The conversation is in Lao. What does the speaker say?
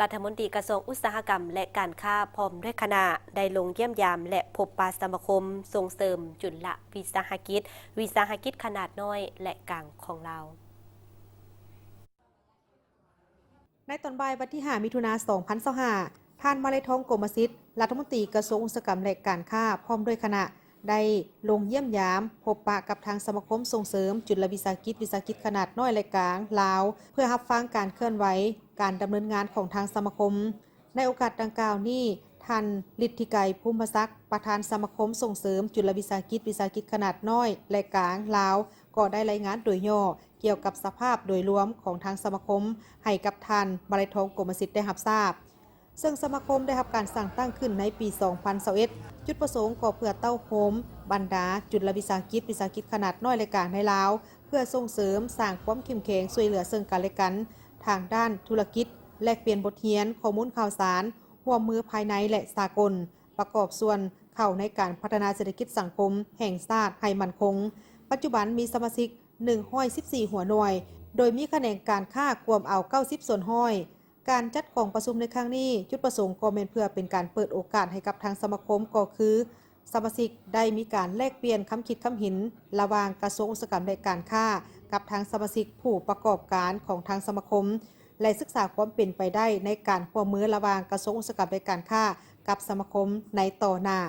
ລັດຖະມົນຕີກະຊວງອຸດສາຫະກຳ ແລະ ການຄ້າ ພ້ອມດ້ວຍຄະນະ ໄດ້ລົງຢ້ຽມຢາມ ແລະ ພົບປະສະມາຄົມສົ່ງເສີມຈຸນລະວິສາຫະກິດ, ວິສາຫະກິດຂະໜາດນ້ອຍ ແລະ ກາງຂອງລາວ. ໃນຕອນບ່າຍວັນທີຫ້າ ມິຖຸນາ ສອງພັນຊາວຫ້າ, ທ່ານ ມາໄລທອງ ກົມມະສິດ ລັດຖະມົນຕີກະຊວງອຸດສາຫະກຳ ແລະ ການຄ້າ ພ້ອມດ້ວຍຄະນະ ໄດ້ລົງຢ້ຽມຢາມ ພົບປະກັບທາງສະມາຄົມສົ່ງເສີມຈຸນລະວິສາຫະກິດ, ວິສາຫະກິດຂະໜາດນ້ອຍ ແລະ ກາງລາວ ເພື່ອຮັບຟັງການເຄື່ອນໄຫວ ການດຳເນີນງານຂອງທາງສະມາຄົມ. ໃນໂອກາດດັ່ງກ່າວນີ້, ທ່ານ ລິດທິໄກ ພູມພະສັກ ປະທານສະມາຄົມສົ່ງເສີມຈຸນລະວິສາຫະກິດ, ວິສາຫະກິດຂະໜາດນ້ອຍ ແລະ ກາງລາວ ກໍໄດ້ລາຍງານໂດຍຫຍໍ້ ກ່ຽວກັບສະພາບໂດຍລວມຂອງທາງສະມາຄົມ ໃຫ້ກັບທ່ານ ມາໄລທອງ ກົມມະສິດ ໄດ້ຮັບຊາບ. ເຊິ່ງສະມາຄົມໄດ້ຮັບການສ້າງຕັ້ງຂຶ້ນໃນປີສອງພັນຊາວເອັດ, ຈຸດປະສົງກໍເພື່ອເຕົ້າໂຮມບັນດາຈຸນລະວິສາຫະກິດ, ວິສາຫະກິດຂະໜາດນ້ອຍ ແລະ ກາງໃນລາວ ເພື່ອສົ່ງເສີມສ້າງຄວາມເຂັ້ມແຂງຊ່ວຍເຫຼືອເຊິ່ງກັນ ແລະ ກັນ ທາງດ້ານທຸລະກິດ, ແລກປ່ຽນບົດຮຽນ, ຂໍ້ມູນຂ່າວສານ, ຮ່ວມມືພາຍໃນ ແລະ ສາກົນ, ປະກອບສ່ວນເຂົ້າໃນການພັດທະນາເສດຖະກິດສັງຄົມແຫ່ງຊາດໃຫ້ໝັ້ນຄົງ. ປັດຈຸບັນມີສະມາຊິກ ໜຶ່ງຮ້ອຍສິບສີ່ຫົວໜ່ວຍ, ໂດຍມີຂະແໜງການຄ້າກວມເອົາເກົ້າສິບສ່ວນຮ້ອຍ. ການຈັດກອງປະຊຸມໃນຄັ້ງນີ້, ຈຸດປະສົງກໍແມ່ນເພື່ອເປັນການເປີດໂອກາດໃຫ້ກັບທາງສະມາຄົມ, ກໍຄືສະມາຊິກໄດ້ມີການແລກປ່ຽນຄຳຄິດຄຳເຫັນລະຫວ່າງກະຊວງອຸດສາຫະກຳ ແລະ ການຄ້າ ກັບທາງສະມາຊິກຜູ້ປະກອບການຂອງທາງສະມາຄົມ ແລະ ສຶກສາຄວາມເປັນໄປໄດ້ໃນການຮ່ວມມືລະຫວ່າງກະຊວງອຸດສາຫະກຳ ແລະ ການຄ້າ ກັບສະມາຄົມໃນຕໍ່ໜ້າ.